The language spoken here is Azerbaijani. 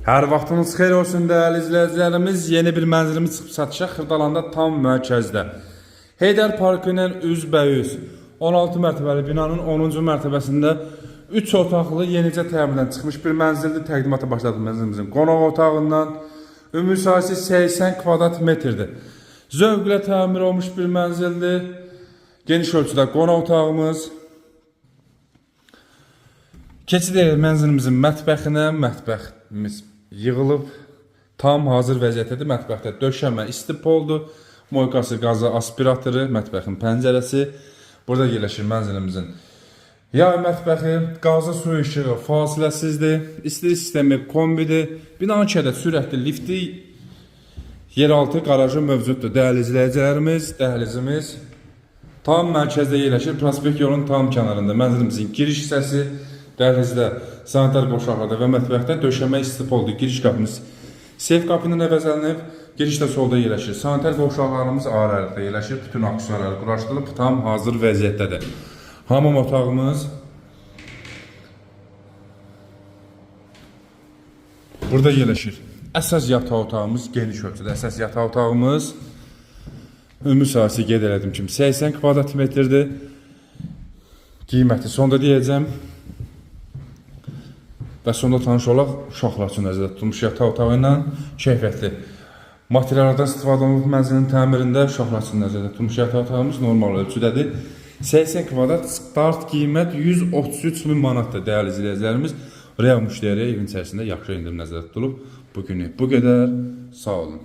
Hər vaxtınız xeyir olsun dəyərli izləyicilərimiz. Yeni bir mənzilimiz çıxıb satışa Xırdalanda tam mərkəzdə. Heydər Parkı ilə üzbəüz 16 mərtəbəli binanın 10-cu mərtəbəsində 3 otaqlı yenicə təmirdən çıxmış bir mənzildir. Təqdimata başladı mənzilimizin qonaq otağından. Ümumi sahəsi 80 kvadrat metrdir. Zövqlə təmir olmuş bir mənzildir. Geniş ölçüdə qonaq otağımız. Keçid edirik mənzilimizin mətbəxinə. Mətbəximiz yığılıb, tam hazır vəziyyətdədir. Mətbəxdə döşəmə isti poldur. Moykası, qazı, aspiratoru, mətbəxin pəncərəsi. Burada yerləşir mənzilimizin yay mətbəxi, qazı su işığı fasiləsizdir. İstilik sistemi kombidir. Binanın içəridə sürətli lifti, yeraltı qarajı mövcuddur. Dəyərli izləyicilərimiz, dəhlizimiz tam mərkəzdə yerləşir. Prospekt yolunun tam kənarında mənzilimizin giriş hissəsi, dəhlizdə sanitar qovşaqlarda və mətbəxdə döşəmə isti poldur. Giriş qapımız seyf qapı ilə əvəzlənib. Giriş də solda yerləşir. Sanitar qovşaqlarımız aralıqda yerləşir. Bütün aksesuarlar quraşdırılıb, tam hazır vəziyyətdədir. Hamam otağımız burada yerləşir. Əsas yataq otağımız geniş ölçüdə. Əsas yataq otağımız ümumi sahəsi qeyd elədim kimi 80 kvadrat metrdir. Qiyməti sonda deyəcəm. Və sonda tanış olaq uşaqlar üçün nəzərdə tutulmuş yataq otağı ilə keyfiyyətli materiallardan istifadə olunub mənzilin təmirində uşaqlar üçün nəzərdə tutulmuş yataq otağımız normal ölçüdədir. 80 kvadrat start qiymət 133 min manatdır dəyərli izləyicilərimiz. Real müştəriyə evin içərisində yaxşı endirim nəzərdə tutulub. Bu günü bu qədər. Sağ olun.